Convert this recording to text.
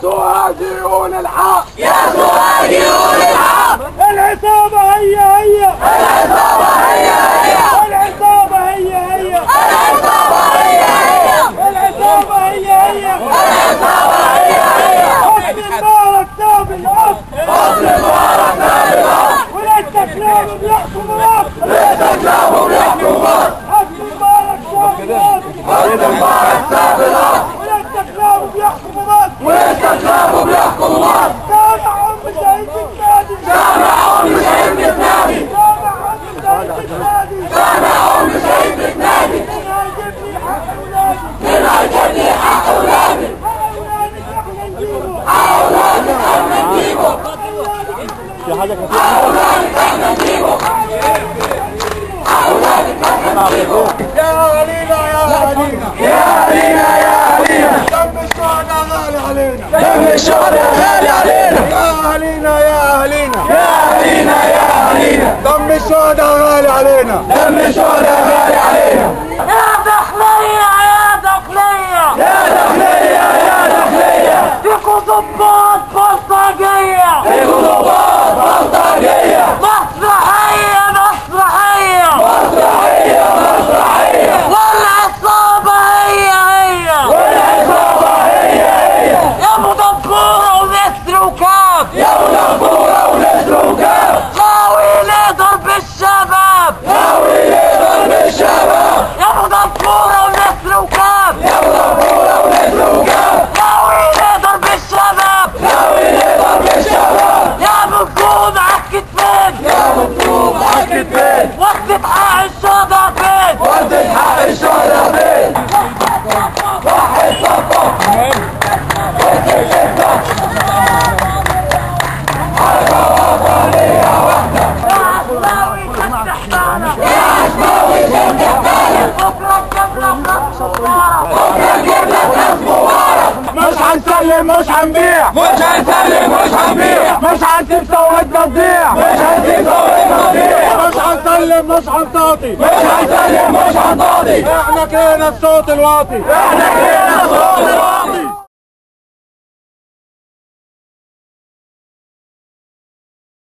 سوهاجيون الحق، يا سوهاجيون الحق. العصابة هي هي، العصابة هي هي، العصابة هي هي، العصابة هي هي، العصابة هي هي، العصابة هي هي. حسني مبارك ساب الأرض، حسني مبارك ساب الأرض، ولسه كلابه بيحكموا مصر، لسه كلابه بيحكموا مصر. حسني مبارك ساب الأرض، حسني مبارك ساب الأرض، ولسه كلابه بيحكموا مصر، ولسه كلابه بيحكموا مصر. سامع أم شهيد بتنادي، سامع أم شهيد بتنادي، سامع أم شهيد بتنادي، سامع أم شهيد بتنادي. مين هيجيب لي حق أولادي؟ مين هيجيب لي حق أولادي؟ حق أولادك إحنا نجيبه، حق أولادك إحنا نجيبه، حق أولادك إحنا نجيبه، حق أولادك إحنا نجيبه. يا أهالينا يا أهالينا، يا أهالينا يا أهالينا، دم الشهداء غالي علينا، دم الشهداء غالي علينا. يا أهالينا يا أهالينا، يا أهالينا يا أهالينا، دم الشهداء غالي علينا، دم الشهداء غالي علينا. يا داخلية يا داخلية، يا داخلية يا داخلية، فيكوا ضباط بلطجية، فيكوا ضباط بلطجية. مسرحية مسرحية، مسرحية مسرحية، والعصابة هي هي، والعصابة هي هي. يا ابو دبورة ونسر وكاب، يا ابو دبورة ونسر وكاب، غاوي ليه ضرب الشباب، غاوي ليه ضرب الشباب. يا ابو دبورة ونسر وكاب، يا ابو دبورة ونسر وكاب، غاوي ليه ضرب الشباب، غاوي ليه ضرب الشباب. يا ابو نجوم عالكتفين، يا ابو نجوم عالكتفين، وردة حق الشهداء فين، وردة حق الشهداء فين. واحد صفة حركة وطنية واحدة. يا عشماوي شد حبالك، يا عشماوي شد حبالك، بكرة تجيب لك راس مبارك، بكرة تجيب لك راس مبارك. مش هنسلم مش هنبيع، مش هنسلم مش هنبيع، مش هنسيب ثورتنا تضيع، مش هنسيب ثورتنا تضيع. مش هنسلم مش هنطاطي، مش هنسلم مش هنطاطي، احنا كرهنا الصوت الواطي، احنا كرهنا الصوت الواطي.